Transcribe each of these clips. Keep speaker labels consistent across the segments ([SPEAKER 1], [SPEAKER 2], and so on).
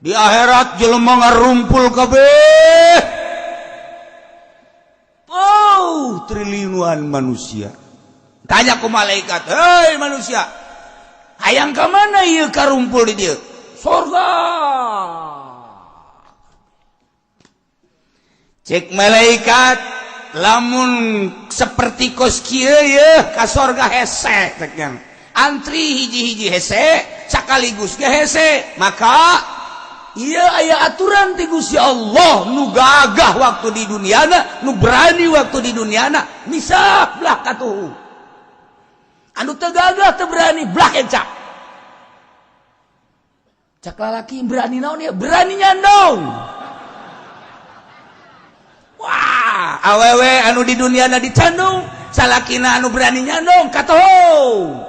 [SPEAKER 1] Di akhirat jelema ngarumpul kabeh. Oh, triliunan manusia. Tanya ku malaikat, "Hei manusia, hayang ka mana ieu karumpul di dieu?" Surga. Cek malaikat, lamun seperti kos kieu ye ka sorga hese cek nya. Antri hiji-hiji hese, sakaligus ge hese. Maka ieu aya aturan ti Gusti Allah nu gagah waktu di duniana, nu berani waktu di duniana, misah belah katuhu. Anu teu gagah teu berani belah kencak. Cak lalaki berani naon ya? Berani nyandong. Wah, awewe anu di duniana dicandung, salakina anu berani nyandung katuhu.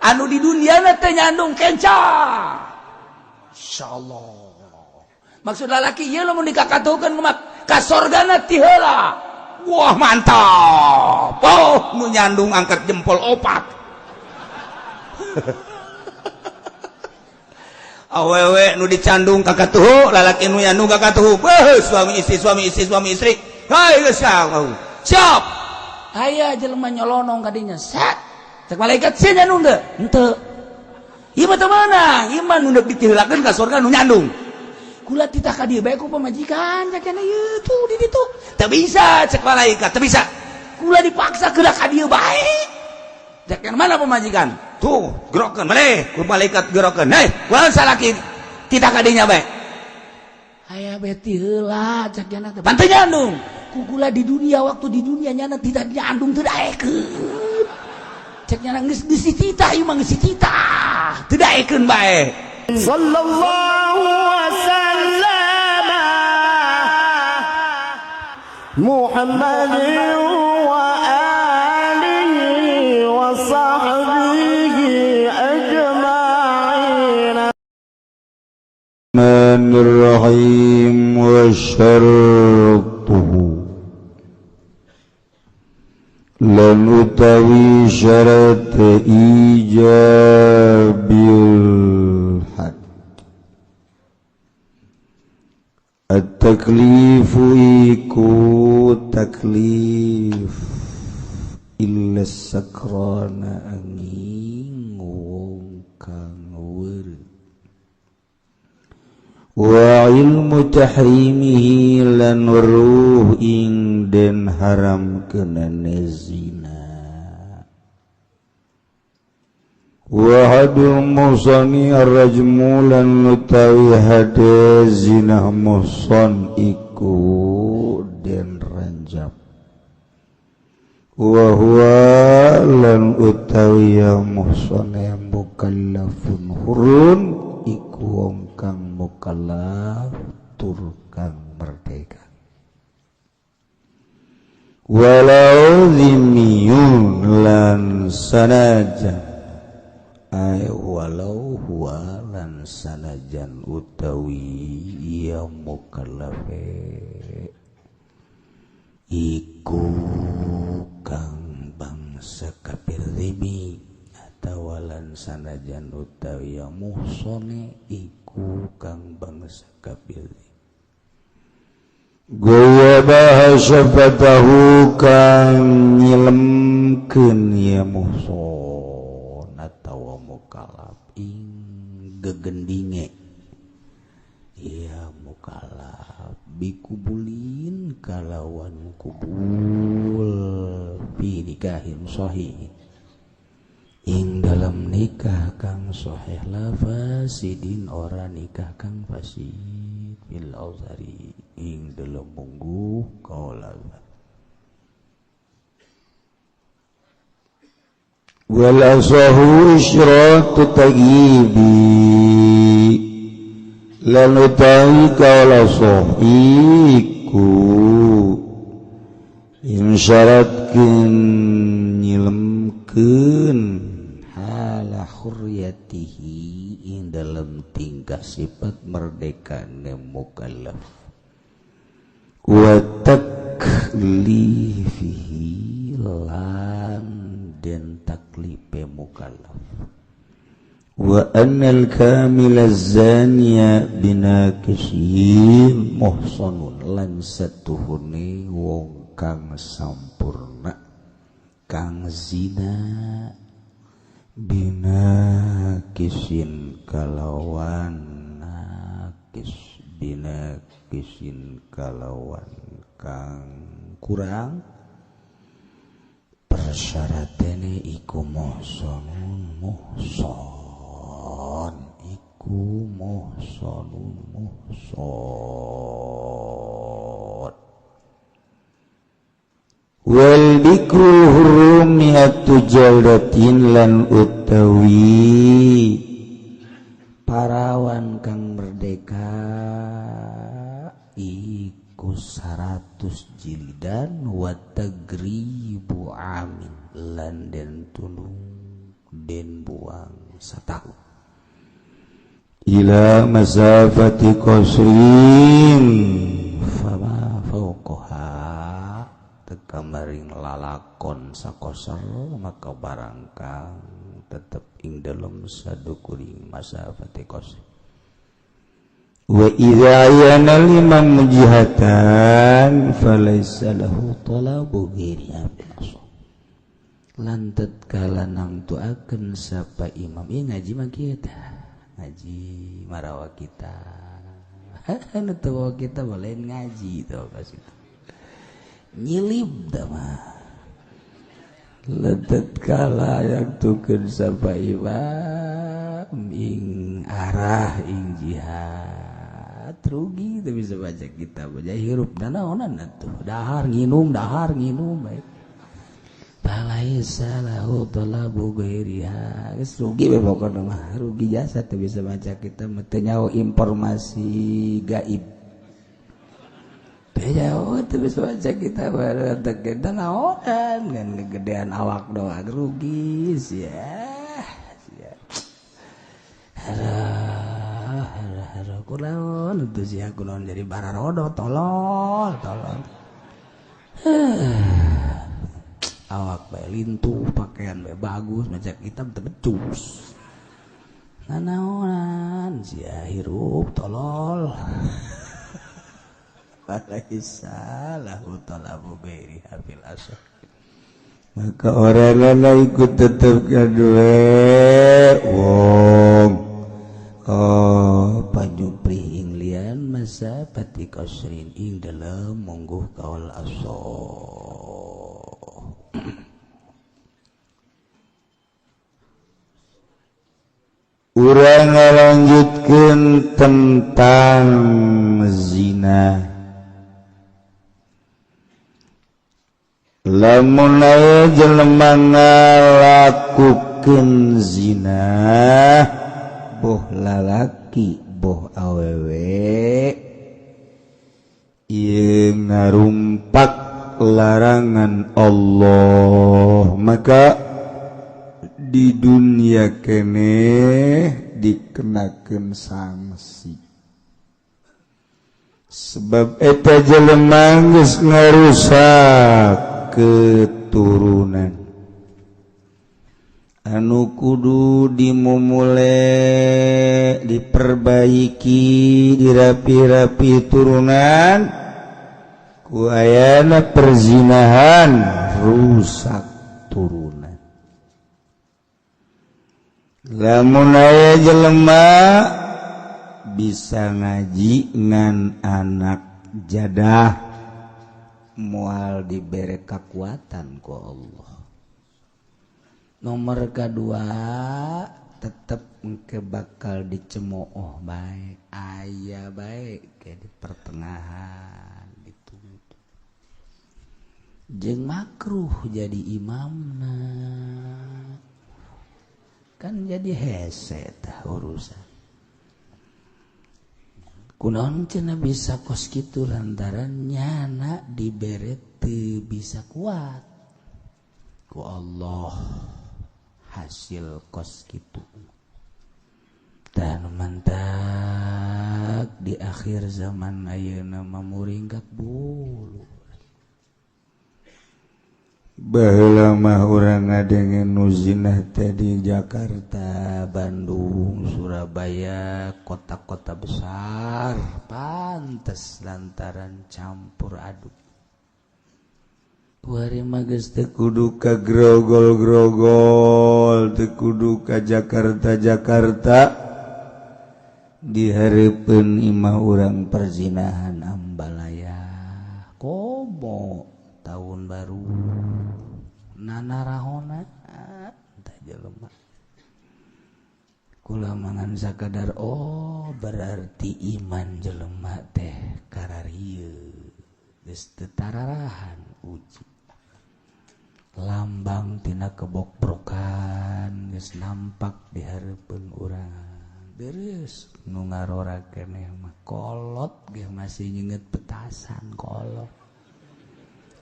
[SPEAKER 1] Anu di duniana teu nyandung kencak. Insyaallah. Maksud lalaki ieu lamun dikakatuhkeun kumaha? Ka sorgana ti heula. Wah, mantap. Oh, nu nyandung angkat jempol opat. Awewe nu dicandung kakatuhu, lalaki nu nyandung kakatuhu. Beuh, suami istri, suami istri, suami istri. Hai geus siap. Aya jelema nyolonong kadinya. Set. Cek malaikat sia nyandung teu? Henteu. Ieu mah teu meunang. Ieu mah nu deuk ditiheulakeun ka sorga nu nyandung. Kula titah ka dieu bae ku pamajikan cek cenah ieu tuh di ditu. Teu bisa cek malaikat, teu bisa. Kula dipaksa kedah ka dieu bae. Cek yang mana pamajikan? Tuh, gerokeun maneh, ku malaikat gerokeun. Hei, kunaon salaki titah ka dinya bae? Aya bae ti heula cek cenah teh. Ban teu nyandung. Ku kula di dunia waktu di dunia nyana tidak nyandung teu daekeun. Cek nyana geus geus dititah ieu mah geus dititah. Teu daekeun bae.
[SPEAKER 2] Sallallahu wasallam Muhammad wa alihi wa sahbihi ajma'in.
[SPEAKER 3] Rahim wa syartuhu lan utawi syarat ijabil had at-taklifu iku taklif illa sakrana angin wong kang weureuh wa ilmu tahrimihi lan weruh ing den haram kenane zina wa hadul muhsani arrajmu lan utawi hade zina muhsan iku den ranjap wa huwa lan utawi muhsane mukallafun hurun iku wong kang mukallaf tur kang merdeka walau zimmiyun lan sanajan ay walau huwa lan sanajan utawi ya mukallafe iku kang bangsa kafir zimmi atawalan sanajan utawi ya muhsone iku kang bangsa kafir goya bahasa fatahu kang nyilemkeun ya muhson atawa mukallaf ing gegendinge ya mukallaf bikubulin kalawan kubul fi nikahin sahih ing dalam nikah kang sahih la fasidin ora nikah kang fasid bil auzari ing dalam mungguh kaula wal asahu isyratu taghibi lan utawi kaula sahiku insyaratkeun nyilemkeun hala hurriyatihi ing dalam tingkah sifat merdeka mukallaf wa taklifihi lan den taklife mukallaf Wa annal kamila zaniya binakisin muhsanun lan satuhune wong kang sampurna kang zina binakisin kalawan nakis binakisin kalawan kang kurang persyaratene iku muhsanun muhsan iku muhsanun muhsan. Wal bikrul hurumiyatu jaldatin lan utawi parawan kang merdeka iku 100 jildan wa tagribu amin lan den tulung den buang setahun ila masafati qasrin fama fawqaha teka maring lalakon sakoser maka barang kang tetep ing dalem sadukuring masafati qasrin. Wa idza ayana liman mujihatan falaisa lahu talabu ghairiha bil asl. Lan tatkala nangtuakeun sapa imam ieu ngaji mah kita ngaji marawa kita nu teu kita boleh ngaji tau kasih nyilib dah mah. Lan tatkala yang tukeun sapa imam ing arah ing jihad rugi teu bisa baca kitab aja hirup danaonan atuh dahar nginum baik falaisa lahu talabu ghairiha geus rugi we pokona mah rugi jasa teu bisa baca kitab teu nyaho informasi gaib teu nyaho teu bisa baca kitab teu danaonan ngan gegedean awak doang rugi sia sia. Aduh, kunaon itu sih kunaon jadi bararodo tolol tolol. Awak bae lintuh, pakaian bae bagus, maca kitab teu becus. Nanaonan sia hirup tolol. Falaisa lahu talabu ghairiha fil asr. Maka orang ikut tetep kadue wong oh panyupri ing lian masa pati qasrin ing dalem mungguh kaul aso. Urang ngalanjutkeun tentang zina. Lamun aya jelema ngalakukeun zina boh lalaki boh awewe ieu ngarumpak larangan Allah maka di dunia keneh dikenakeun sanksi sebab eta jelema geus ngarusak keturunan anu kudu dimumule diperbaiki dirapi-rapi turunan ku ayana perzinahan rusak turunan. Lamun aya jelema bisa ngaji ngan anak jadah moal dibere kekuatan ku Allah. Nomor kedua tetep engke bakal dicemooh bae aya bae ke di pertengahan dituntut jeung makruh jadi imamna kan jadi hese tah urusan. Kunaon cenah bisa kos kitu lantaran nyana dibere teu bisa kuat ku Allah hasil kos kitu. Dan mantak di akhir zaman ayeuna mah muringkak bulu.
[SPEAKER 1] Baheula mah urang ngadenge nu zinah teh di Jakarta, Bandung, Surabaya, kota-kota besar. Pantes lantaran campur aduk. Kuari mah geus teu kudu ka grogol-grogol, teu kudu ka Jakarta-Jakarta. Di hareupeun imah urang perzinahan ambalaya. Komo tahun baru nanarahona tah jelema. Kula mangan sakadar, oh berarti iman jelema teh kararieu geus teu tararahan uji. Lambang tina kebokbrokan geus nampak di hareupeun urang. Beres nu ngarora keneh mah kolot ge masih nyenget petasan kolot.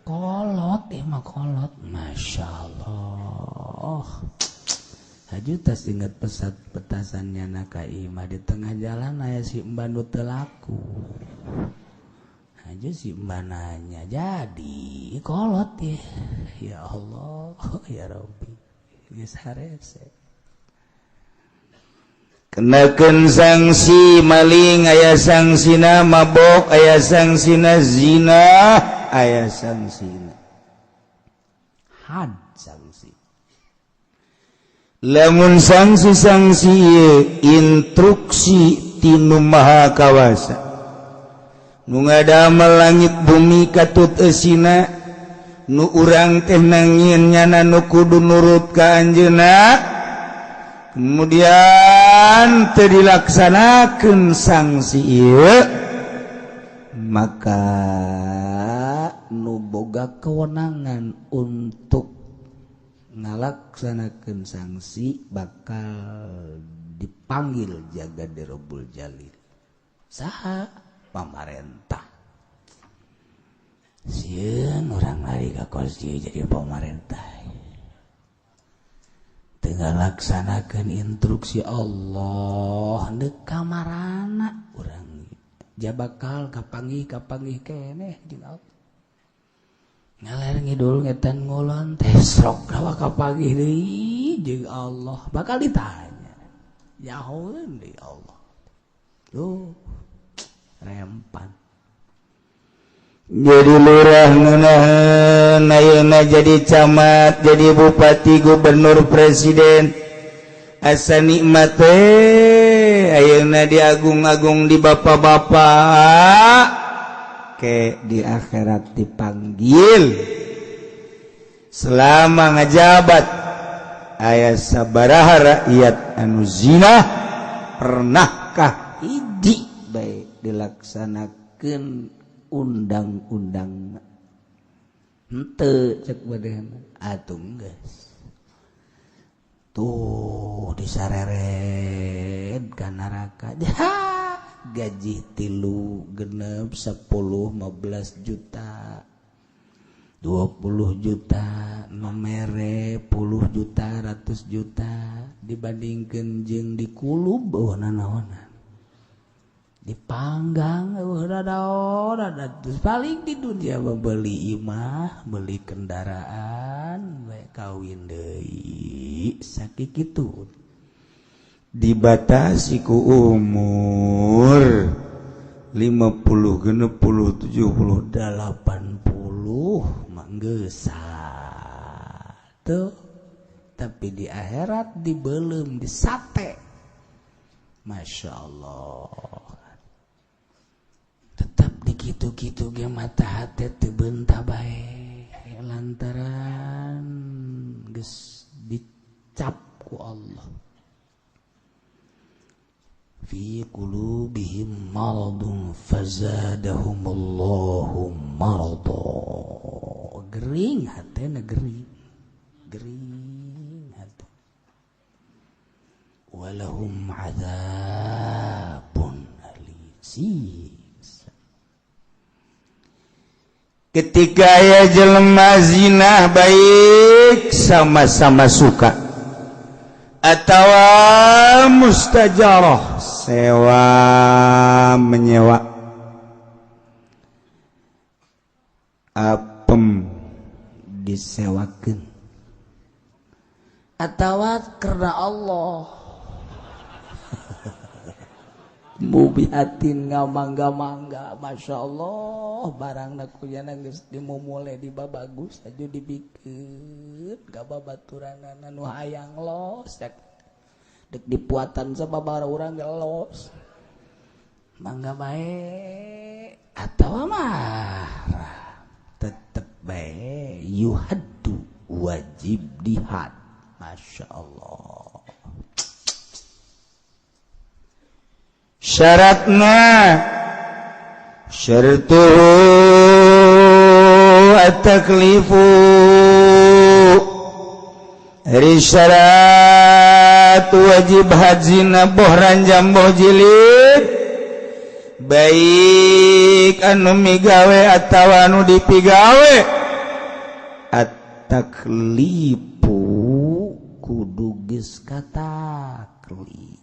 [SPEAKER 1] Kolot ieu mah kolot, Masya Allah. Haju tas inget pesat petasannya naka imah di tengah jalan aya si Mbak nu teu laku. Haju si Mbak nanya jadi kolot ya. Ya Allah, ya Rabbi. Geus harese. Kenakeun sanksi maling aya sangsina, mabok aya sangsina, zina aya sangsina, had sanksi. Lamun sanksi-sanksi instruksi tinu Maha Kawasa nu ngadamel langit bumi katut eusina, nu urang teh nangieun nyana nu kudu nurut ka anjeunna, kemudian teu dilaksanakeun sanksi ieu, maka nu boga kewenangan untuk ngalaksanakeun sanksi bakal dipanggil jaga Robul Jalil. Saha? Pamarentah. Sieun urang lari ka kos jadi pamarentah. Teu ngalaksanakeun instruksi Allah deuk kamarana urang jabakal kapanggih keneh jeung Allah. Ngaler ngidul ngetan ngulon teh srok kawa kapanggih deui jeung Allah bakal ditanya. Nyahoeun deui Allah. Tuh rempan. Jadi lurah ngeunaheun ayeuna jadi camat, jadi bupati, gubernur, presiden. Asa nikmat teh ayeuna diagung-agung di bapak-bapak. Ke di akhirat dipanggil selama ngajabat aya sabaraha rakyat anu zina, pernahkah hiji bae dilaksanakeun undang-undang? Henteu cek badehna atuh geus tuh disareret ka neraka. Gaji 3 6 10 15 juta 20 juta nomere 10 juta ratus juta dibandingkan jeung dikulub eueuh nanaonan dipanggang eueuh nanaonan. Paling di dunia beli imah, beli kendaraan, we kawin deui sakitu. Dibatasi ku umur 50 60 70 80 mah geus tuh, tapi di akhirat dibelem disate. Masya Allah, tetap dikitu-kitu ge mata hate teu beunta bae lantaran geus dicap ku Allah. Fi qulubihim maradun fazadahumullahu marada. Gering hatena, gering gering hate. Walahum adzabun alim. Siksa. Ketika aya jelema zina baik sama-sama suka atau mustajarah sewa menyewa, apem di Disewakeun atawa karena Allah mubihatin ngamangga-mangga. Masya Allah, barang kunyana geus dimumule di bagus aja dibikeun ka babaturanana nu hayang los dek dipuatan sama bara urang ge los mangga bae atawa marah tetep bae yuhaddu wajib dihad. Masya Allah.
[SPEAKER 4] Syaratna syartuhu at-taklifu, ari syarat wajib hajina boh ranjam boh jilid, baik anu migawe atawa anu dipigawe, at-taklifu kudu geus kataklif.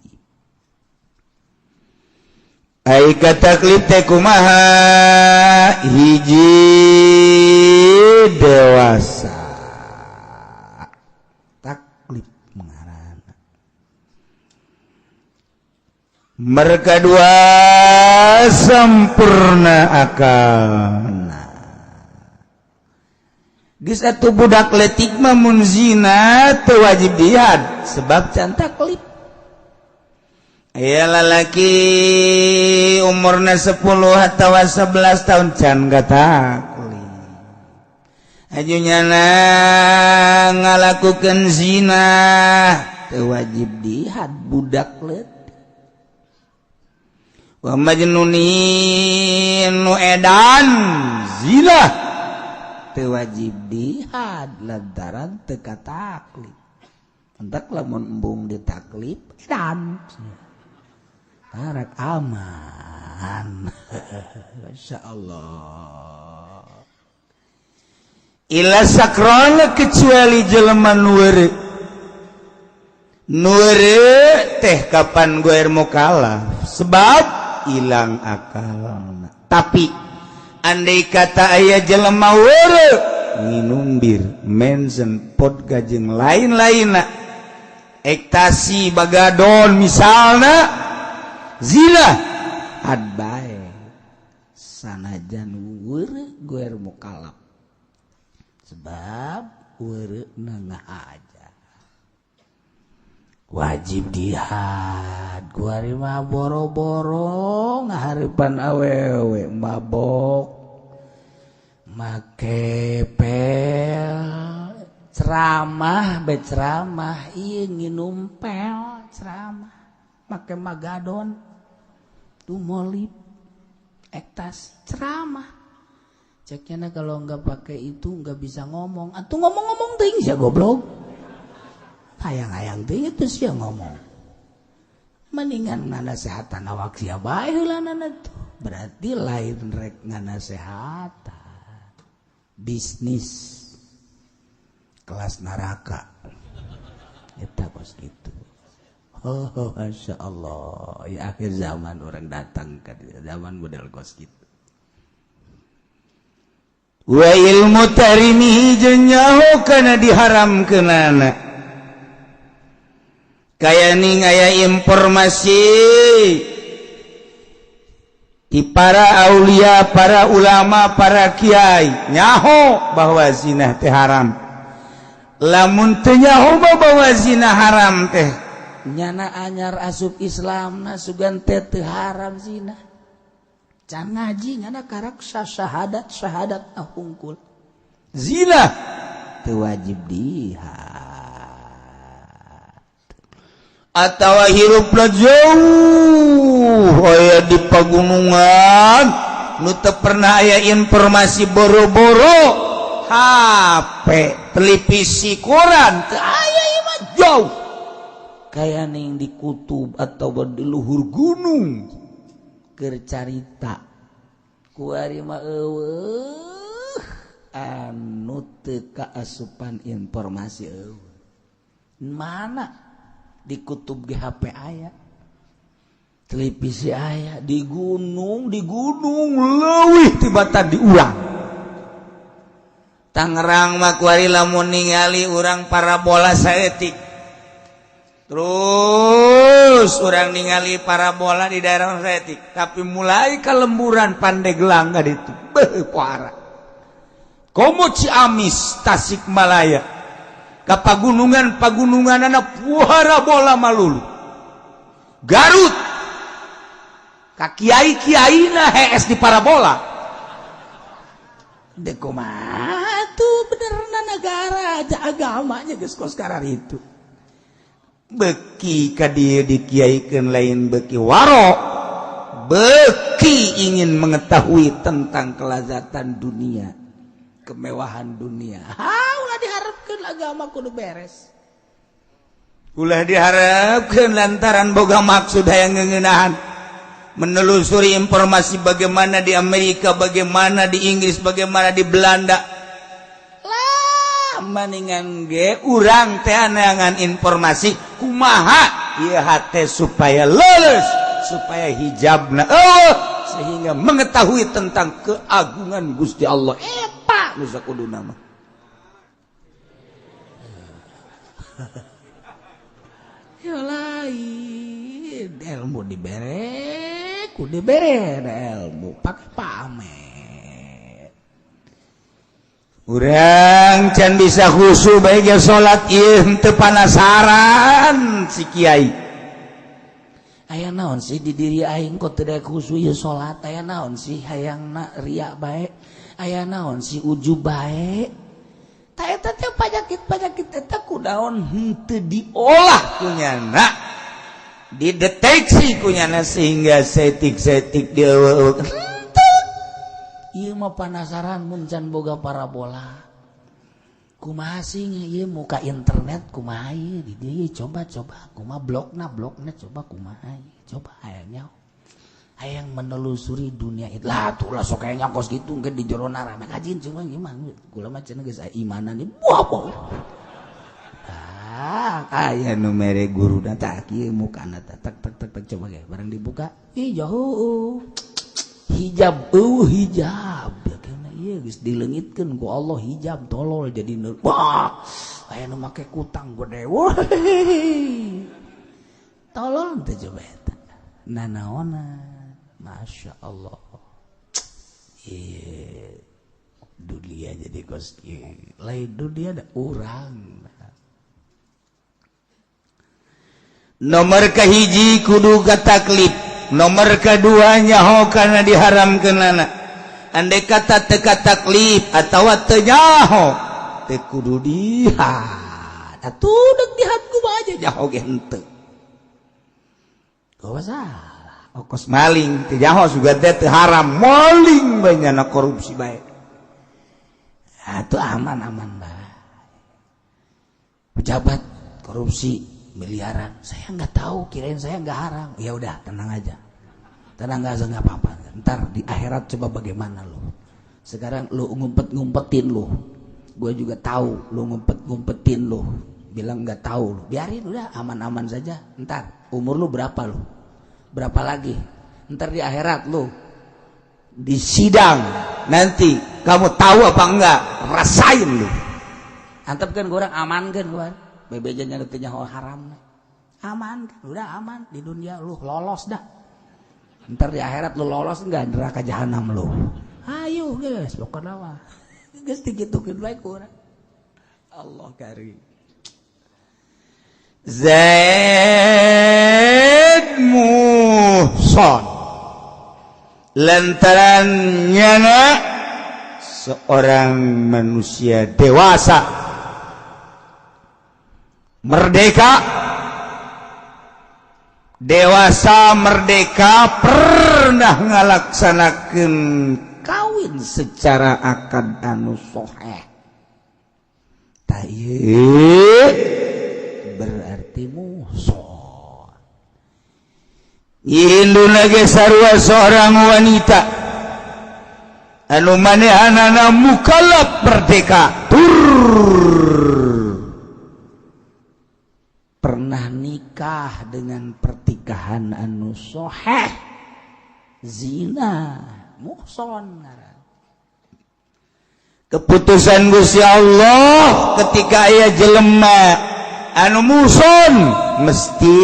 [SPEAKER 4] Ai kataklif teh kumaha? Hiji, dewasa taklif ngaranna. Mereka dua, sempurna akalna. Geus atuh budak letik mah mun zina teu wajib dihad sebab can taklif. Aya lalaki umurna 10 atau 11 tahun can kataklif. Aju nyana ngalakukeun zina teu wajib dihad budak leutik. Wa majnunin nu edan zina teu wajib dihad lantaran teu kataklif. Entak lamun embung ditaklif edan. Tarak aman. Masya Allah. Ila sakrona kecuali jelema nu weureu. Nu weureu teh kapan goer mukallaf sebab hilang akal. Tapi andai kata aya jelema weureu nginum bir, mensen, vodka jeung lain-lainna, ekstasi, bagadon misalna, zina had bae sanajan weureu goer mukallaf sebab weureu aja wajib dihad. Kuari mah boro-boro ngahareupan awewe mabok make pel ceramah be ceramah ieu nginum pel ceramah make magadon tumolip ektas ceramah. Ceknya kalau nggak pakai itu nggak bisa ngomong. Atuh ngomong-ngomong teuing sia goblok. Hayang-hayang teuing itu sia ngomong. Mendingan nganasehatan awak sia bae heulanana tuh. Berarti lain rek nganasehatan. Bisnis kelas neraka. Eta kos kitu. Oh, Masya Allah. Ya akhir zaman orang datang ke zaman model kos gitu. Wa ilmu tarimi jeung nyaho kana diharamkeunana. Kaya ning aya informasi di para aulia, para ulama, para kiai nyaho bahwa zina teh haram. Lamun teu nyaho bahwa zina haram teh
[SPEAKER 1] nyana anyar asup Islam na sugan teh teu haram zina. Can ngaji nyana karak syahadat syahadat hungkul.
[SPEAKER 4] Zina
[SPEAKER 1] teu wajib dihad.
[SPEAKER 4] Atawa hirupna jauh aya di pagunungan nu teu pernah aya informasi boro-boro HP, televisi, koran teu aya ieu mah jauh.
[SPEAKER 1] Kaya ning di kutub atau di luhur gunung keur carita kuari mah eueuh anu teu kaasupan informasi eueuh. Mana di kutub ge HP aya, televisi aya, di gunung leuwih tibatan di urang.
[SPEAKER 4] Tangerang mah kuari lamun ningali urang parabola saeutik. Terus urang ningali parabola di daerah saeutik, tapi mulai ke lemburan Pandeglang ka ditu. Beuh puara. Komo Ciamis, Tasikmalaya. Ka pagunungan-pagununganana parabola malulu. Garut ka kiai-kiaina hees di parabola. Dek kumaha tuh benerna negara aja agamanya geus kos itu. Beki ka dieu dikiaikeun lain beki waro, beki ingin mengetahui tentang kelazatan dunia, kemewahan dunia. Ha, ulah diharapkeun agama kudu beres. Ulah diharapkeun lantaran boga maksud hayang ngeuneunahan. Menelusuri informasi bagaimana di Amerika, bagaimana di Inggris, bagaimana di Belanda. Lah, maningan ge urang teh neangan informasi kumaha ieu hate supaya lulus, supaya hijabna eueuh, sehingga mengetahui tentang keagungan Gusti Allah. Eta nu sakuduna mah. Ya lain ilmu dibere, ku dibere ilmu pakai pamer. Urang can bisa khusyuk bae ge salat ieu henteu panasaran si kiai. Aya naon sih di diri aing kok teu daek khusyuk ieu salat, aya naon sih hayangna ria bae, aya naon sih ujub bae. Ta eta teh panyakit-panyakit eta kunaon henteu diolah ku nyana, dideteksi ku nyana sehingga setik-setik dieueuh. Ieu mah panasaran mun can boga parabola. Kumaha sih ieu muka internet kumaha ieu di dieu coba-coba kumaha blogna coba kumaha ieu coba hayang hayang menelusuri dunia itu. Lah tuh lah sok aya kos kitu engke di jero rame kajin cuma gimana kula mah cenah geus imanan ieu buah. Ah aya nu mere guruna tah kieu mukana tah tek tek tek tek coba ge barang dibuka ih jauh hijab hijab ya kana ieu geus dileungitkeun ku Allah hijab tolol jadi wah aya nu make kutang gede wah tolol teh coba eta nanaona Masya Allah ieu dunia jadi kos kieu lain dunia da urang. Nomor kahiji kudu kataklif, nomor kedua nyaho karena diharamkeunana. Andai kata teka taklif atawa teu nyaho teu kudu dihat. Atuh deuk dihat kumaha aja nyaho ge henteu. Gowa salah. Okos maling teu nyaho sugan teh teu haram, maling bae nyana korupsi bae. Atuh aman-aman bae. Pejabat korupsi miliaran, saya nggak tahu, kirain saya nggak haram. Ya udah, tenang aja, tenang aja nggak apa-apa. Ntar di akhirat coba bagaimana lo. Sekarang lo ngumpet-ngumpetin lo, gue juga tahu lo ngumpet-ngumpetin lo, bilang nggak tahu lo. Biarin udah aman-aman saja. Ntar umur lo berapa lo, berapa lagi? Ntar di akhirat lo di sidang nanti kamu tahu apa enggak? Rasain lo. Antep kan gue orang aman kan gue. Bebejanya teu haram aman kan udah aman di dunia lu lolos dah, ntar di akhirat lu lolos enggak neraka jahanam lu. Ayo guys pokokna mah geus digitukeun bae ku urang. Allah karim. Zaid muhson lantaran nyana seorang manusia dewasa merdeka, dewasa merdeka pernah ngalaksanakeun kawin secara akad anu soheh. Tah ieu berarti muhson. Induna ge sarua seorang wanita anu manehanana mukallaf merdeka tur pernah nikah dengan pertikahan anu soheh, zina muhson.
[SPEAKER 1] Keputusan Gusti Allah, ketika aya jelema anu muhson mesti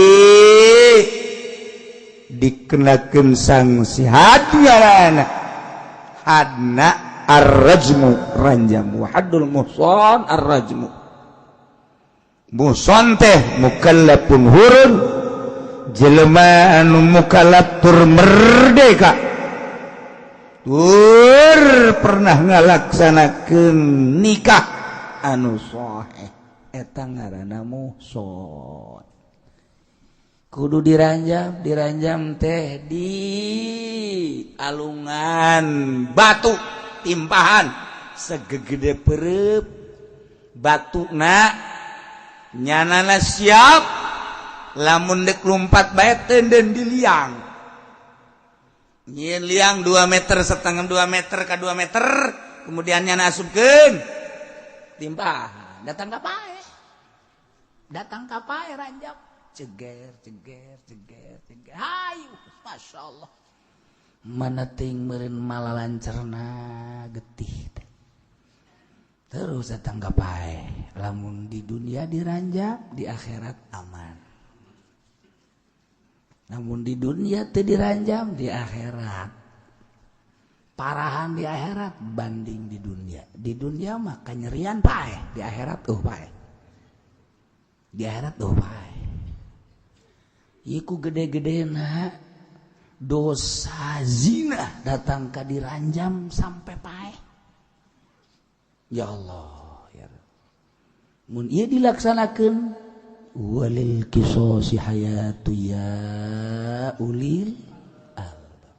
[SPEAKER 1] dikenakan sanksi had, ngaranna hadna ar-rajmu, ranjam. Wa haddul muhson ar-rajmu. Muhson teh mukallafun hurun, jelema anu mukallaf tur merdeka tur pernah ngalaksanakeun nikah anu sahih, eta ngaranna muhson. Kudu diranjam. Diranjam teh di alungan batu timpahan segede perep batu, na nyanana siap lamun dek lumpat bae tenden di liang. Nyieun liang 2 meter setengah, 2 meter ke 2 meter, kemudian nyana asupkeun timpahan, datang ka paeh, datang ka paeh, ranjam, ceger ceger ceger ceger. Hayu, masya Allah, mana ting meureun malalancerna getih teh terus datang ka paeh. Lamun di dunia diranjam, di akhirat aman. Namun di dunia teu diranjam, di akhirat parahan, di akhirat banding di dunia. Di dunia mah kanyerian paeh, di akhirat tuh paeh, di akhirat tuh paeh. Iku gede-gede na dosa zina datang ka diranjam sampai paeh. Ya Allah ya Rabb. Mun ieu dilaksanakeun, walil qisasi hayatu ya ulil albab.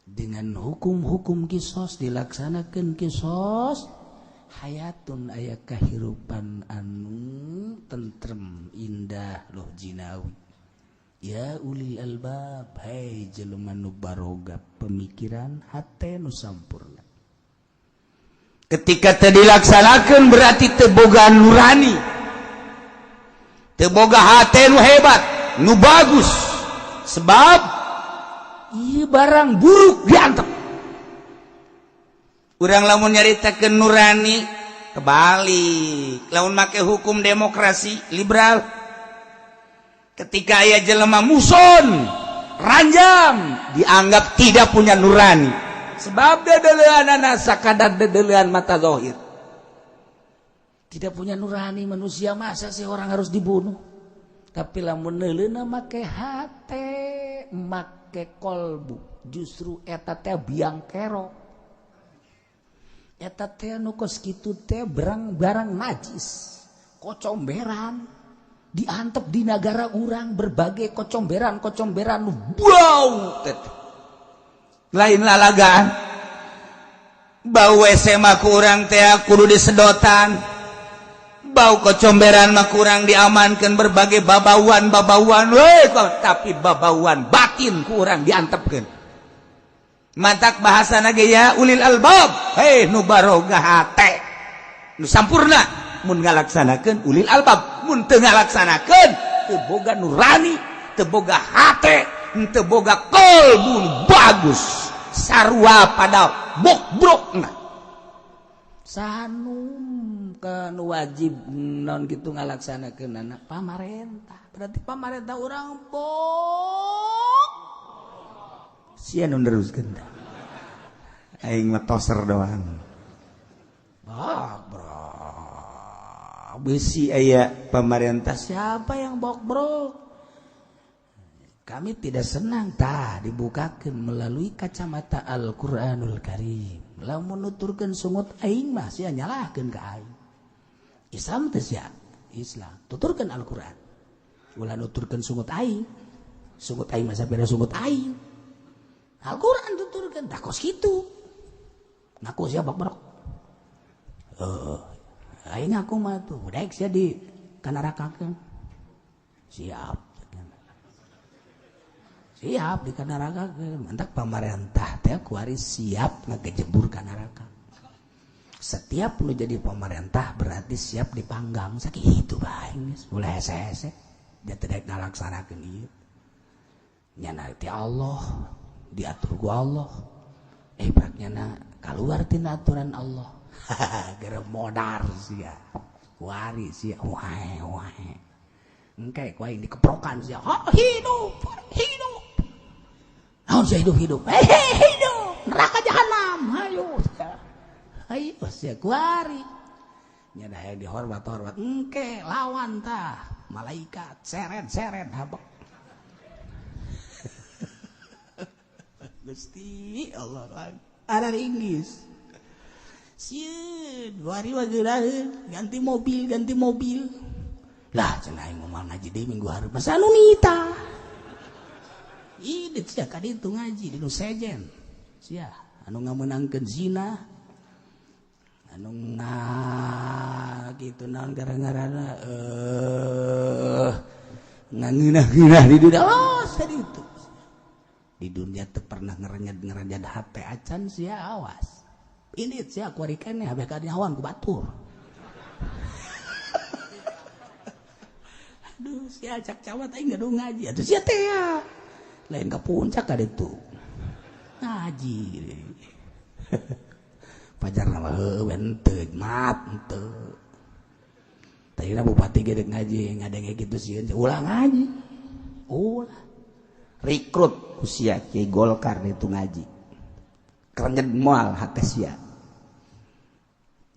[SPEAKER 1] Dengan hukum-hukum kisos, dilaksanakan kisos, hayatun, aya kahirupan anu tentrem, indah loh jinawi. Ya ulil albab, hei jelema nu baroga pemikiran, hate nu sampurna. Ketika teu dilaksanakan, berarti teu boga nurani, teu boga hate nu hebat, nu bagus, sebab ieu barang buruk diantep. Urang lamun nyaritakeun nurani kebalik, lamun make hukum demokrasi liberal, ketika aya jelema muhson ranjam, dianggap tidak punya nurani, sebab dedelean sakadar dedelean mata zahir, tidak punya nurani manusia. Masa sih orang harus dibunuh? Tapi lamun neuleuna make hate, make kolbu, justru eta teh biang kerok, eta teh nu kos kitu teh barang-barang najis, kocomberan diantep di negara urang, berbagai kocomberan-kocomberan nu bau teh lain lalagaan. Bau WC mah kurang teh kudu disedotan, bau kocomberan mah kurang diamankan, berbagai babauan babauan we, tapi babauan batin kurang diantepkeun. Matak bahasa ge ya ulil albab, hei nu baroga hate nu sampurna mun ngalaksanakeun ulil albab. Mun teu ngalaksanakeun, teu boga nurani, teu boga hate, teu boga kolbu nu bagus, sarua pada bokbrokna. Sanum kan wajib non gitu ngalaksanakeun anak pamarentah, berarti pamarentah urang bok sia nu neruskeun tah. Aing mah toser doang. Bok bro besi aya pemerintah, siapa yang bokbrok? Kami tidak senang. Tah, dibukakan melalui kacamata Al-Qur'anul Karim. Lamun nuturkeun sungut aing mah sia nyalahkeun ka aing. Islam teh sia Islam, tuturkeun Al-Qur'an, ulah nuturkeun sungut aing. Sungut aing mah sapira sungut aing, Al-Qur'an tuturkeun. Tah, kos kitu ngaku sia bokbrok. Heeh, aing ngaku mah tuh daek sia di kanarakakeun. Siap, siap di neraka. Mantap, pamarentah teh kuari siap ngagejebur ka neraka. Setiap lu jadi pemerintah berarti siap dipanggang. Sakitu bae geus, ulah hese-hese. Dia tidak ngalaksanakeun ieu nya ti Allah, diatur ku Allah. Prak nyana. Keluar tina aturan Allah. Gara modar sia. Kuari sia wae wae. Engke ku aing dikeprokan sia. Ha, hidup, hidup. Naon sia hidup hidup. Hehe hidup. Neraka jahanam. Hayo sia. Ayo sia kuari. Nya da hayang dihormat-hormat. Engke lawan tah malaikat seret-seret habek. Gusti Allah ada Inggris. Sieun, wari mah geuraheun, ganti mobil, ganti mobil. Lah cenah aing moal ngaji deui minggu hareup. Masa anu nita. Ih, sia ka ditu ngaji di nu sejen. Sia anu ngamenangkeun zina. Anu nga kitu naon gara-garana ngangeunah-geunah di dunia. Oh, saditu. Di dunia teu pernah ngerenyad-ngerenyad hate acan sia awas. Ini sia kuari keneh habeh kanyahoan ku batur. Aduh, sia cak cawat aing gaduh ngaji atuh sia teh ya. Lain ka puncak ka ditu. Ngaji. Fajar mah heueuh henteu mat henteu. Tadina bupati ge deuk ngaji ngadenge kitu sieun ulah ngaji. Ulah. Rekrut usia Kiai Golkar itu ngaji kerenyet moal hate sia.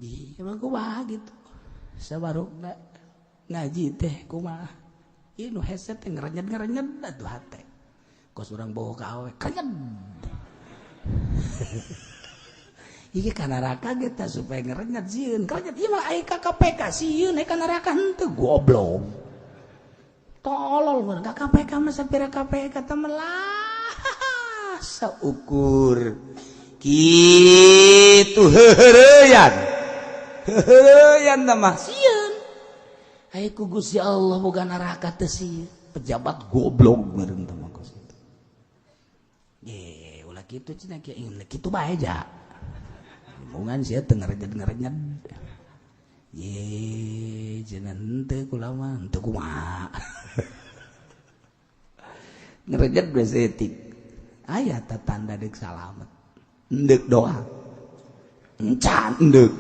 [SPEAKER 1] Ih, emang kumaha gitu. Sabarukna ngaji teh kumaha. Ieu nu hese teh ngerenyet-ngerenyet atuh hate. Kos urang bogo ka awewe kerenyet. Ieu ka neraka ge tah supaya ngerenyet sieun. Kerenyet ieu mah ai ka KPK sieun ai ka neraka henteu goblok. Tolol mun ka KPK mah sapira KPK teh melah saukur kitu heuheureyan heuheureyan teh mah sieun ai ku Gusti Allah boga neraka teh sieun pejabat goblok meureun teh mah kos kitu ye ulah kitu cenah kieu kitu bae ja limbungan sia teu ngerenyet-ngerenyet ye cenah henteu kula mah henteu kumaha ngerenyet besetik aya ta tanda deuk salamet deuk doa encan deuk.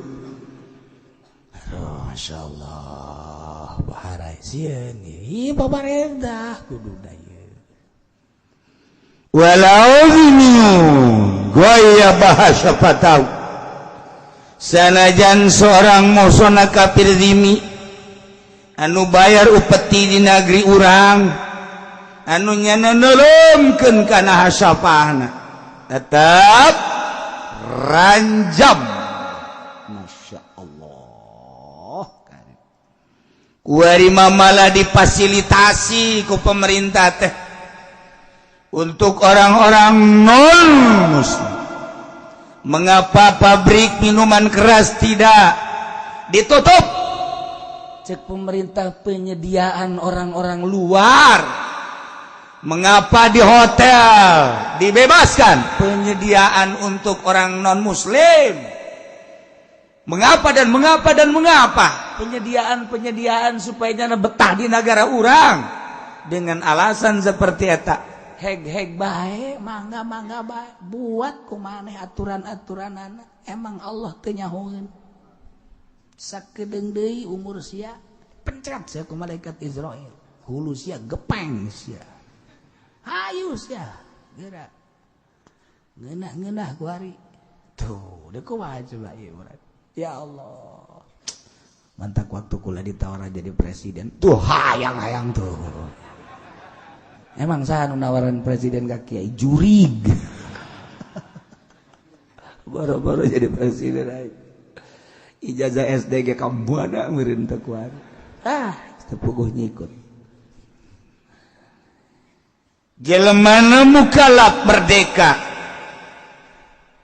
[SPEAKER 1] Aduh, masyaallah baharai sieun ieu pamarentah kudu da ieu
[SPEAKER 3] walau goya bahasa patau sanajan seorang mosona kafir zimi anu bayar upeti di negeri urang anu nyana nolongkeun kana hasapahna tetap ranjam. Masya Allah kuari malah difasilitasi ku pemerintah teh untuk orang-orang non muslim. Mengapa pabrik minuman keras tidak ditutup?
[SPEAKER 1] Cek pemerintah penyediaan orang-orang luar.
[SPEAKER 3] Mengapa di hotel dibebaskan penyediaan untuk orang non muslim? Mengapa dan mengapa dan mengapa
[SPEAKER 1] penyediaan-penyediaan supaya jangan betah
[SPEAKER 3] di negara urang dengan alasan seperti eta?
[SPEAKER 1] Heg-heg bae, mangga-mangga bae, buat kumaneh aturan-aturanana. Emang Allah teu nyahoeun. Sakedeung deui umur sia, pencet sia ku malaikat Israil. Hulu sia gepeng sia. Hayu sia, geura. Ngeunah-ngeunah ku hari. Tuh, deuk kumaha coba ieu urang. Ya Allah.
[SPEAKER 3] Mantak waktu kula ditawaran jadi presiden. Tuh hayang-hayang tuh.
[SPEAKER 1] Emang saha nu nawaran presiden ka kiai jurig.
[SPEAKER 3] Baru-baru jadi presiden aing. Ijazah SD ge ka mana meureun teu kuat. Ah, teu puguh nyikut. Jelema mukalaf merdeka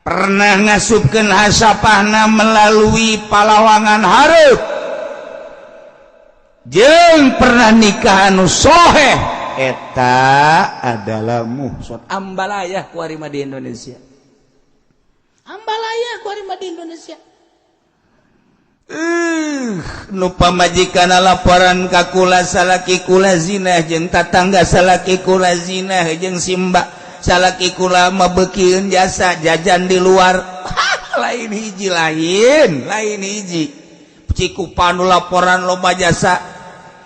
[SPEAKER 3] pernah ngasupkeun hasapahna melalui palawangan hareup jeung pernah nikah anu soheh eta adalah muhson.
[SPEAKER 1] Ambalayah ku ari mah di Indonesia. Ambalayah ku ari mah di Indonesia.
[SPEAKER 3] Nu pamajikan laporan ka kula salaki kula zina jeung tatangga salaki kula zina jeung simba salaki kula mah beukieun jasa jajan di luar.
[SPEAKER 1] Lain hiji, lain lain hiji. Cikupa nu laporan loba jasa,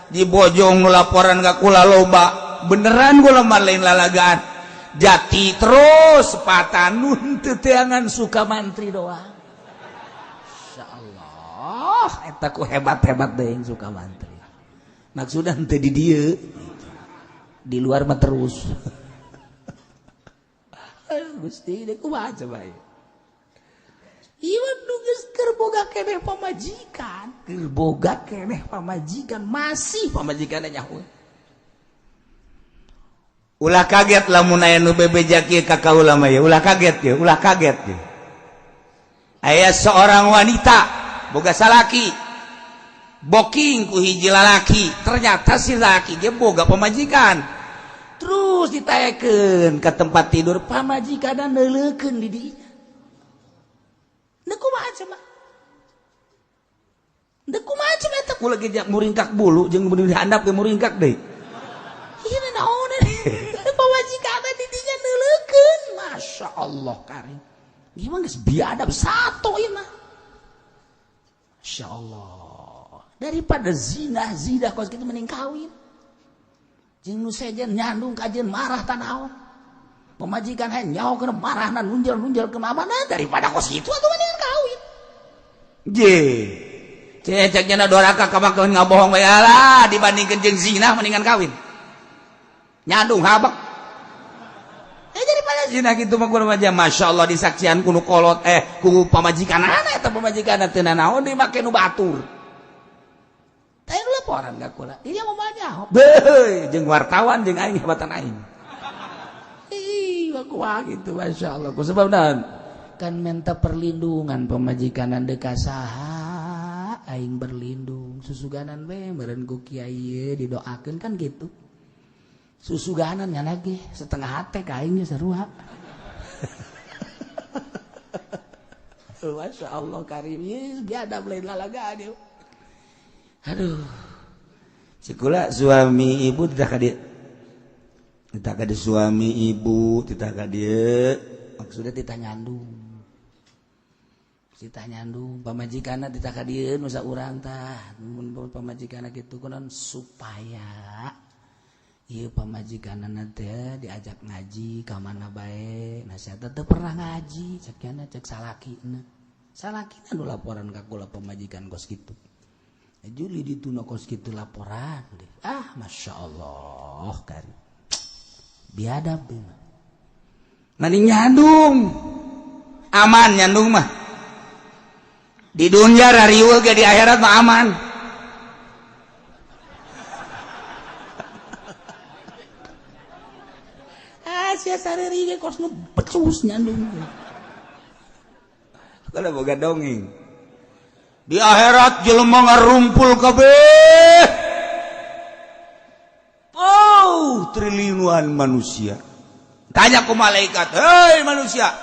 [SPEAKER 1] di Bojong nu laporan ka kula loba. Beneran gua mah, lain lalagaan. Jati terus sepatan nu teu teangan Sukamantri doang. Insyaallah eta ku hebat-hebat deui Sukamantri. Maksudna teu di dieu, di luar mah terus. Gusti, deh kumaha coba ieu? Iwan nu geus keur boga keneh pamajikan, keur boga keneh pamajikan, masih pamajikanna nyaho. Ulah kaget lamun aya nu bebeja kieu ka kaula mah ya, ulah kaget ya, ulah kaget ya. Aya seorang wanita boga salaki, booking ku hiji lalaki, ternyata si laki ge boga pamajikan. Terus ditayakeun ke tempat tidur, pamajikan neuleukeun di dinya. Deuk kumaha coba? Deuk kumaha coba eta? Kula ge muringkak bulu jeung di handap ge muringkak deui. Ieu naon? Pamajikan di dinya neuleukeun. Masya Allah karim. Gimana geus biadab satu ieu mah. Masya Allah. Daripada zina zina kos kitu mending kawin. Jeung nu sejen nyandung kajeun marah tanaon. Pemajikan hayang nyaho kana marahna nunjel-nunjel ke mana, daripada kos kitu atuh mendingan kawin. Je. Cek nya doraka ka mah ngabohong bae lah, dibandingkeun jeung zina mendingan kawin. Nyandung habek. Daripada zina gitu mah kudu aja. Masya Allah, disaksian ku nu kolot, ku pamajikanana, eta pamajikanna teu nanaon dimake nu batur. Teh laporan ka kula. Dia mau nyaho. Beuh, jeung wartawan jeung aing hebatan aing. Ih, kumaha gitu, Masya Allah. Ku sebab naon? Kan minta perlindungan pamajikan deuk saha aing berlindung, susuganan we meureun ku kiai didoakeun kan gitu. Susuganan nya lagi setengah hate ka aing sarua. Masya Allah karim, biadab lain lalagaan ieu. Aduh. Sikula suami ibu tidak ka dieu. Tidak ka dieu suami ibu, tidak ka dieu. Maksudnya titah nyandung. Titah nyandung, pamajikanna titah ka dieu nu saurang tah. Mun pamajikanna kitu kunaon supaya ieu pamajikanna teh diajak ngaji ka mana bae. Nasihat teu pernah ngaji, cek nya cek salakina. Salakina nu laporan ka kula pamajikan kos kitu. Juli dituna kos kitu laporan deh. Ah, Masya Allah karim. Biadab deh. Mending nyandung. Aman nyandung mah. Di dunia rariweuh ge di akhirat mah aman. Ah, sia sareri ge kos nu becus nyandung. Kalau boga dongeng. Di akhirat jelema ngarumpul kabeh. Oh, triliunan manusia. Tanya ku malaikat, "Hei manusia,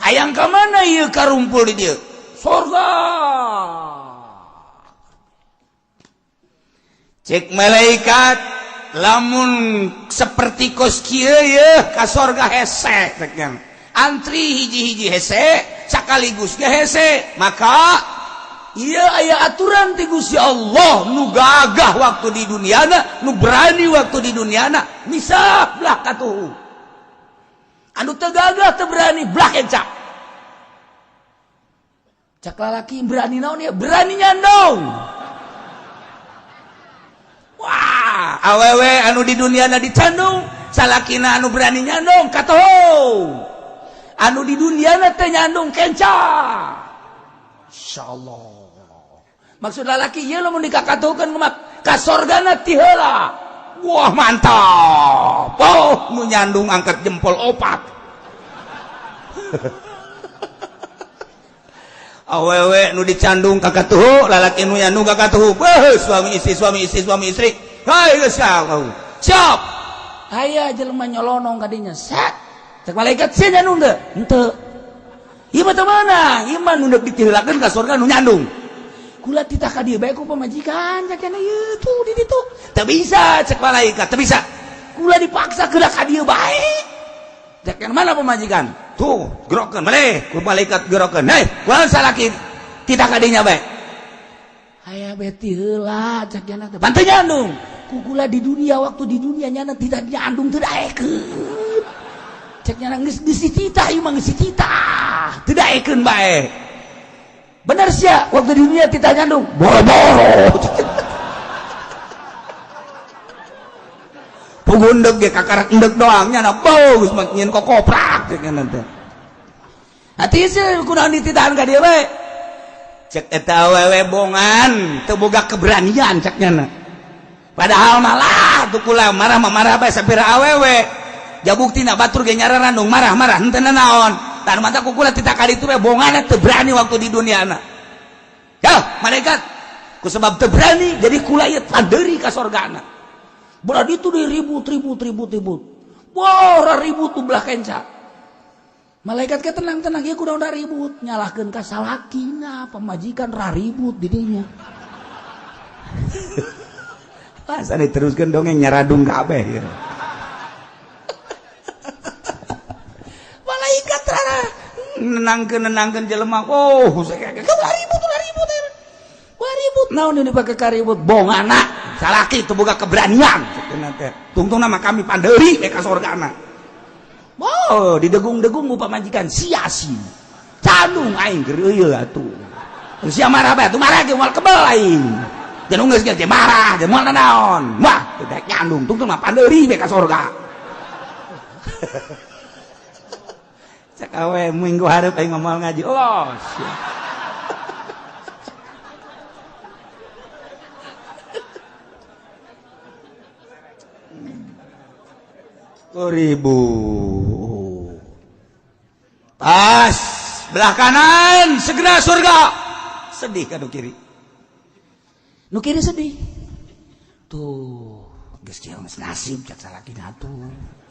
[SPEAKER 1] hayang ka mana ieu karumpul di dieu?" Surga. Cek malaikat, lamun seperti kos kieu ye ka sorga hese cek nya. Antri hiji-hiji hese, sakaligus ge hese. Maka iya aya aturan ti Gusti Allah nu gagah waktu di duniana, nu berani waktu di duniana, misah belah katuhu. Anu teu gagah teu berani belah encak. Cak lalaki berani naon ya? Berani nyandong. Wah, awewe anu di duniana dicandung, salakina anu berani nyandong katuhu. Anu di duniana teu nyandung kenca. Insyaallah. Maksud lalaki ieu lamun dikakatuhkeun kumaha? Ka sorgana ti heula. Wah, mantap. Oh, nu nyandung angkat jempol opat. Awewe nu dicandung kakatuhu, lalaki nu nyandung kakatuhu. Beuh, suami istri, suami istri, suami istri. Hai geus siap. Aya jelema nyolonong ka dinya. Set. Cek malaikat sia nyandung teu? Henteu. Ieu mah teu meunang, ieu mah nu deuk ditiheulakeun ka sorga nu nyandung. Kula titah ka dieu bae ku pamajikan, cek cenah ieu tuh di ditu. Teu bisa cek malaikat, teu bisa. Kula dipaksa geura ka dieu bae. Cek mana pamajikan? Tuh, gerokeun balik, ku malaikat gerokeun. Hei, kunaon salaki titah ka dinya bae.
[SPEAKER 4] Aya beti heula cek nyana teh. Pan teu nyandung. Ku kula di dunia waktu di dunia nyana tidak nyandung teu daekeun. Cek nyana geus geus dititah ieu mah geus dititah.
[SPEAKER 1] Teu daekeun bae.
[SPEAKER 4] Bener sia waktu di dunia titah nyandung. Boro-boro.
[SPEAKER 1] Pugundeg ge kakarak endeg doang nyana bau geus mah nyieun kokoprak cek nyana teh.
[SPEAKER 4] Hati sih kunaon dititahan ka dieu bae.
[SPEAKER 1] Cek eta awewe bongan teu boga keberanian cek nyana. Padahal malah tuh kula marah mah marah bae sapira awewe. Jabuktina batur ge nyararandung marah-marah henteu naon. Tah mata ku kula titah ka ditu bae bongana teu berani waktu di duniana. Ya, malaikat ku sebab teu berani jadi kula ieu pandeuri ka sorgana.
[SPEAKER 4] Berarti itu di ribut ribut ribut ribut. Wah, ribut tuh belah kenca. Malaikat ke tenang-tenang ya kudu udah ribut, nyalahkeun ka salakina, pamajikan ra ribut didinya.
[SPEAKER 1] Masa diteruskeun dongeng nyaradung kabeh ya. Malaikat rara nenangkeun jelema. Oh, ulah ribut ulah ribut.
[SPEAKER 4] Wah ribut naon ini dipake karibut
[SPEAKER 1] bongana. Salaki itu boga keberanian cenah teh. Tungtung nama kami pandeuri we ka sorgana.
[SPEAKER 4] Oh, didegung-degung ku pamajikan sia-sia.
[SPEAKER 1] Candung aing keur eueuh atuh. Sia marah bae atuh marah ge moal kebel aing. Jeung geus ge marah, jeung moal naon. Wah, teu daek nyandung tungtung mah pandeuri we ka sorga. Cek awe minggu hareup aing moal ngaji. Oh, sia. Ribu pas belah kanan segera surga sedih kan nu kiri
[SPEAKER 4] nu kiri sedih tuh geus kieu geus nasib cak salakina tuh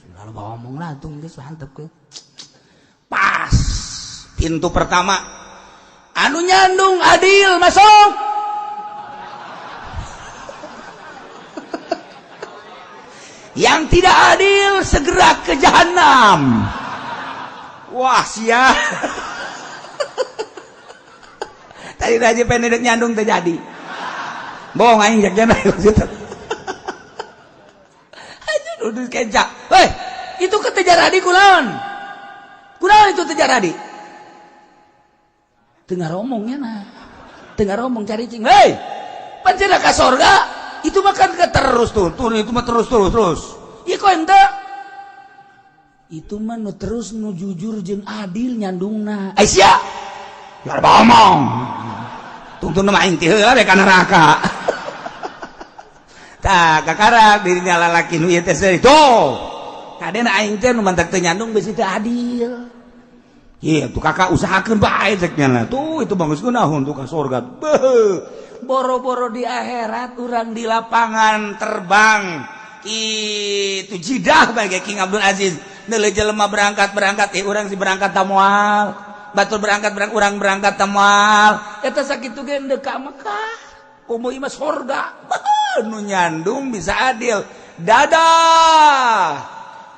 [SPEAKER 4] sudah loba omong lah tuh geus mantep ke
[SPEAKER 1] pas pintu pertama
[SPEAKER 4] anu nyandung adil masuk.
[SPEAKER 1] Yang tidak adil segera ke jahanam. Wah sia. Tadi aja pengen nyandung terjadi. Bohong aing jak jana gitu. Aja duduk kencak.
[SPEAKER 4] Hei, itu ke tejaradi kulaon. Kulaon itu tejaradi. Tengah romongnya nah. Tengah romong cari cing. Hei, pancena ka sorga.
[SPEAKER 1] Itu makan ke terus tuh, tuh itu mah terus terus terus.
[SPEAKER 4] Iya kok ente? Itu mah nu terus nu jujur jeung adil nyandungna.
[SPEAKER 1] Aisyah, ya ngomong. Tungtung nama aing teh heula ka neraka. Tah kakarak dirinya lalaki nu ieu teh seuri. Tuh. Kadena aing teh nu mantak teu nyandung bisi teu adil. Iya, tuh kakak usahakeun bae cek nya. Tuh itu bagus kunaon tuh ka sorga. Beuh. Boro-boro di akhirat urang di lapangan terbang itu jidah bagai King Abdul Aziz neuleuh jelema berangkat-berangkat urang si berangkat tamoal batur berangkat urang berangkat tamoal
[SPEAKER 4] eta sakitu ge endeu ka Mekah komo ieu mah sorga
[SPEAKER 1] nu nyandung bisa adil dadah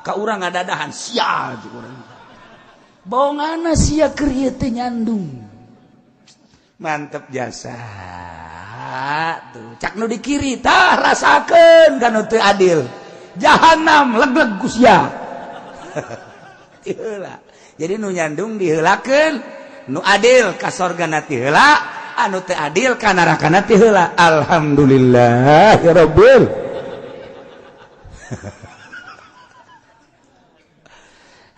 [SPEAKER 1] ka urang ngadadahan sia jeung urang
[SPEAKER 4] bongana sia keur ieu teh nyandung
[SPEAKER 1] mantep jasa
[SPEAKER 4] tuh cak nu di kiri tah rasakeun kana teu adil
[SPEAKER 1] jahanam leg-leg ku sia. Jadi nu nyandung diheulakeun nu adil ka sorgana ti heula anu teu adil ka narakana ti heula. Alhamdulillah ya rabbil.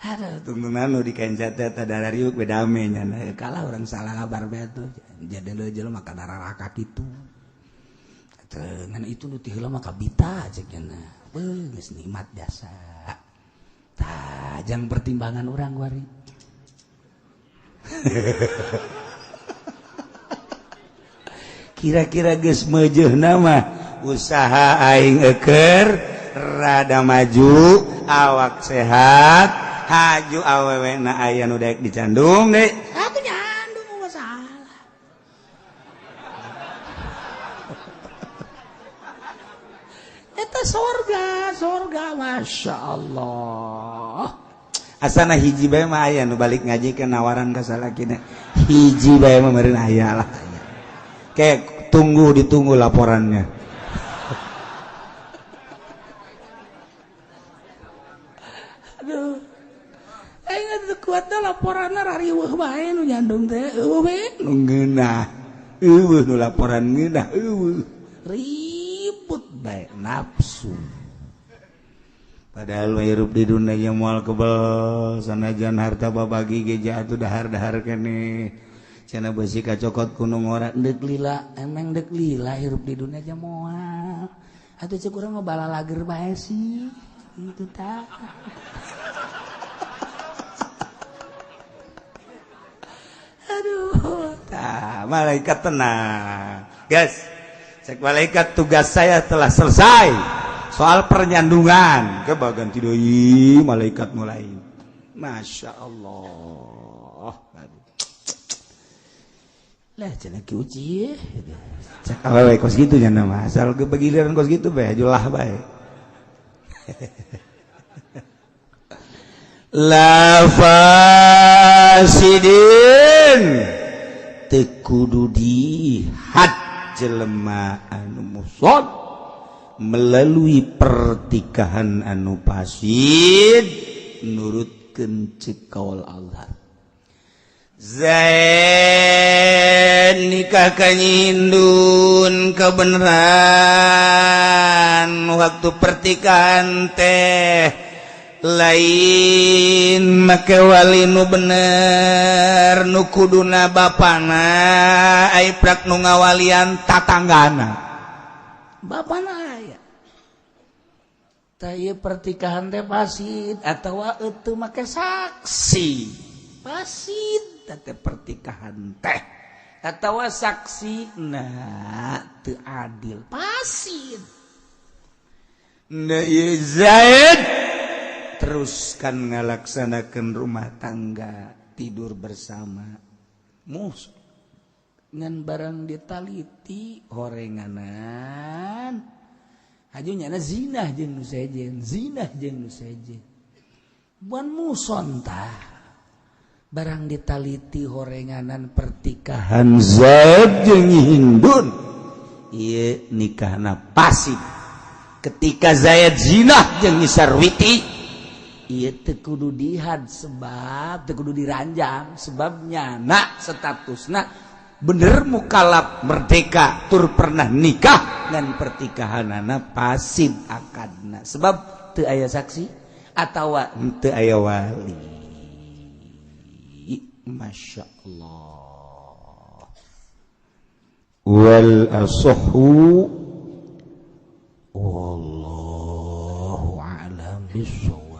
[SPEAKER 1] Aduh tungtungan nu dikencat teh tadariuk bedame nya kalah urang salah kabar bae tuh jadi jelema ka neraka kitu.
[SPEAKER 4] Ngan itu nu ti heula mah kabita cek nya. Beuh geus nikmat jasa. Tah jang pertimbangan urang wari.
[SPEAKER 1] Kira-kira geus meujeuhna mah usaha aing eukeur rada maju awak sehat haju awewe na aya nu daek dicandung deui.
[SPEAKER 4] Atuh nyandung masalah. Eta sorga, sorga, masya Allah.
[SPEAKER 1] Asana hiji bae mah aya nu balik ngaji ke nawaran ka salakina. Hiji bae mah meureun aya lah. Kayak tunggu ditunggu laporannya.
[SPEAKER 4] Aduh. Aing teu kuat da laporanna rariweuh bae nu nyandung teh. Eueuh we
[SPEAKER 1] nu ngeunah. Eueuh nu laporan ngeunah eueuh.
[SPEAKER 4] Ribut bae nafsu.
[SPEAKER 1] Padahal hirup di dunia yang moal kebel sanajan harta babagi ge jatuh dahar-dahar keneh. Cenah beusi kacokot ku nu ngora
[SPEAKER 4] deuk lila, emang deuk lila hirup di dunia aja moal. Atuh ceuk urang mah balalager bae sih. Itu tah.
[SPEAKER 1] Aduh, tah malaikat tenang. Guys, cek malaikat tugas saya telah selesai. Soal pernyandungan ke bagian deui malaikat mulai. Masya Allah.
[SPEAKER 4] Lah cenah ki uji.
[SPEAKER 1] Cek awewe kos gitu nya mah. Asal gebegiliran kos gitu bae julah bae. La fasidin teu kudu dihad jelema anu musod melalui pertikahan anu fasid nurutkeun ceuk kaul Allah. Zaid nikah ka Hindun kebenaran waktu pertikahan teh lain make wali nu bener nu kuduna bapana ai prak nu ngawalian tatanggana
[SPEAKER 4] bapana aya tah ieu pertikahan teh fasid atawa teu make saksi fasid teh pertikahan teh atawa saksi nah teu adil fasid.
[SPEAKER 1] Nah ieu Zaid teruskan ngalaksanakan rumah tangga tidur bersama mus
[SPEAKER 4] ngan barang ditaliti horenganan haju nyana zinah jeung nu sejen zinah jeung nu sejen buan muson tah barang ditaliti horenganan pertikahan
[SPEAKER 1] Zaid jeung Hindun ieu nikahna pasif ketika Zaid zinah jeung Sarwiti
[SPEAKER 4] ieu teu kudu dihad sebab teu kudu diranjang sebabnya nak statusna
[SPEAKER 1] bener mukalaf merdeka tur pernah nikah dan pertikahanana pasif akadna sebab
[SPEAKER 4] teu aya saksi atawa
[SPEAKER 1] teu aya wali. Masya Allah. Wal asahhu wallahu a'lam bissawab.